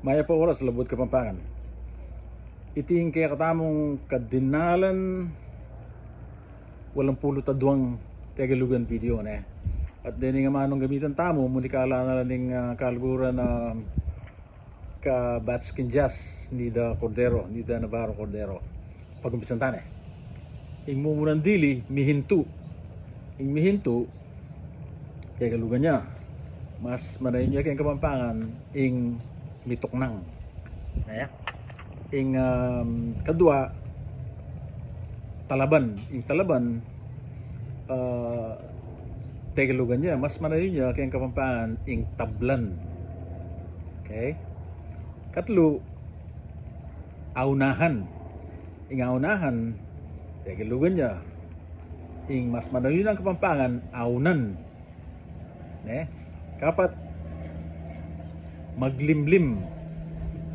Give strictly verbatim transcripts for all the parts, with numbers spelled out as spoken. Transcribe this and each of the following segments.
Mayap a oras, Labuad Kapampangan. Iti ing kekatamung kadinalan walumpulu't aduang Tegalugan video, ne? At dening amanung gamitan tamu, munikala na la ning, ah, kaluguran na ka-batch king Diyas, Nida Cordero, Nida Navarro Cordero. Pagumpisan ta ne. Ing mumunan dili, mihintu. Ing mihintu, Tegalugan ya, mas manayun ya keng Kapampangan ing mituknang. Ne? Ing, um, kadua, talaban. Ing talaban, ah, Tegalugan ya, mas manayun ya keng Kapampangan ing tablan. Okay? Katlu, aunahan. Ing aunahan, Tegalugan ya, ing mas manayun nang Kapampangan, aunan. Ne? Kapat, maglimlim.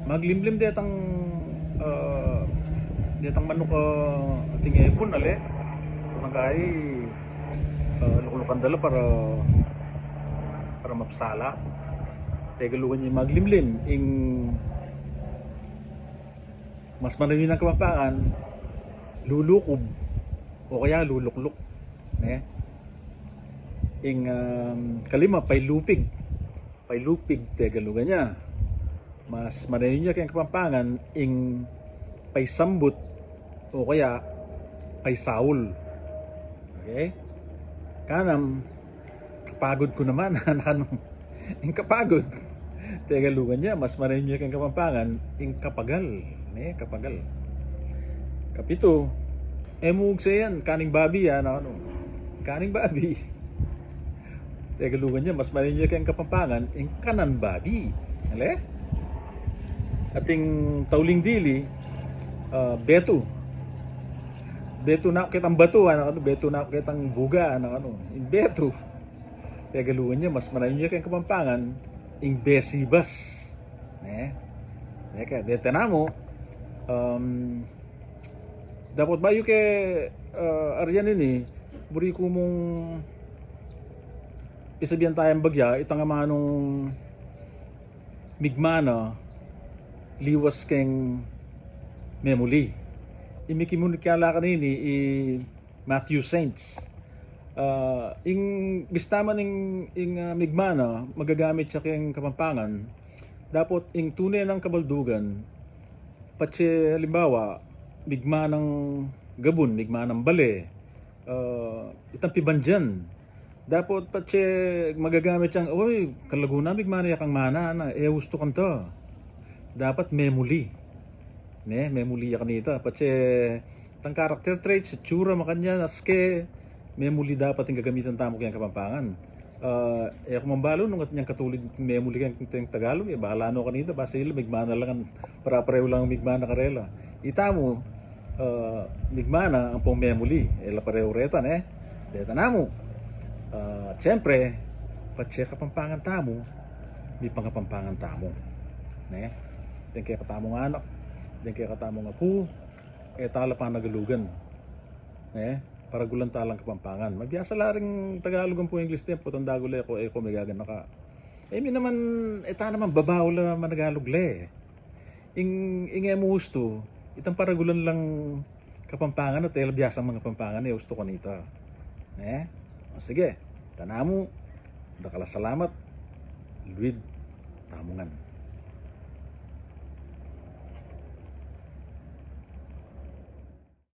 Maglimlim detang, ah, detang manuk, ah, ating epun, ale? Kunang kai, ah, luklukan da la para, para mapsala. Tegalugan ya maglimlim. Ing mas manayun nang Kapampangan, lulukub o kaya lulukluk, ne? Ing, um, kalima, pailupig. Pailupig, Tegalugan ya, mas manayun ya keng Kapampangan ing paisambut o kaya paisaul. Okay? Kanam, kapagud ku naman, anak, anu? Ing kapagud, Tegalugan ya, mas manayun ya keng Kapampangan ing kapagal, ne? Kapagal. Kapitu, e mu ugse yan, kaning babi, anak, anu? Kaning babi, Tegalugan ya, mas manayun ya keng Kapampangan ing kanan babi. Ale? Ating tauling dili, ah, betu. Betu na ku ketang batu, anak, anu? Betu na ku ketang buga, anak, anu? Ing betu, Tegalugan ya, mas manayun ya keng Kapampangan ing besibas. Ne? Deta, deta namu, um, dapot bayu ke, ah, aryan ini, buri ku mung pisabian tayang bagya itang amanung migmana liwas keng memuli. Ing mikimunikala kanini i Matthew Saints. Ah, ing bista man ing, ing, ah, migmana, magagamit ya keng Kapampangan. Dapot ing tune nang kabaldugan, patse, alimbawa, migmanang gabun, migmanang bale, ah, itang pibandian. Dapot patse magagamit yang, "Uy, kalagu na, migmana ya kang mana, na, e ustu kanita." Dapat memuli. Ne, memuli ya kanita. Patse itang character traits, itsura, makanyan, aske, memuli dapat ing gagamitan tamu keng Kapampangan. Ah, e ku man balu nung atin yang katulid memuli keng, keng Tagalog, e, bahala no kanita, basta ila migmana la ngan, pare-parehu lang migmana karela. Itamu, ah, migmana ampong memuli, e la parehu reta, ne? Deta namu. Ah, siyempre, patse Kapampangan tamu, mipangapampangan tamu. Ne? Deng kekatamung anak, deng kekatamung apu, e ta la panagalugan. Ne? Paragulan ta lang Kapampangan. Mabiasa la ring Tagalog ampong Inglis, te, potang dagul e ku, e ku meganaka. E mi naman, e ta naman babaul a managalug le. Ing, ing e mu ustu, itang paragulan lang Kapampangan at e la biasang mangapampangan, e ustu kanita. Ne? O sige, deta namu, dakal a salamat, luid tamu ngan.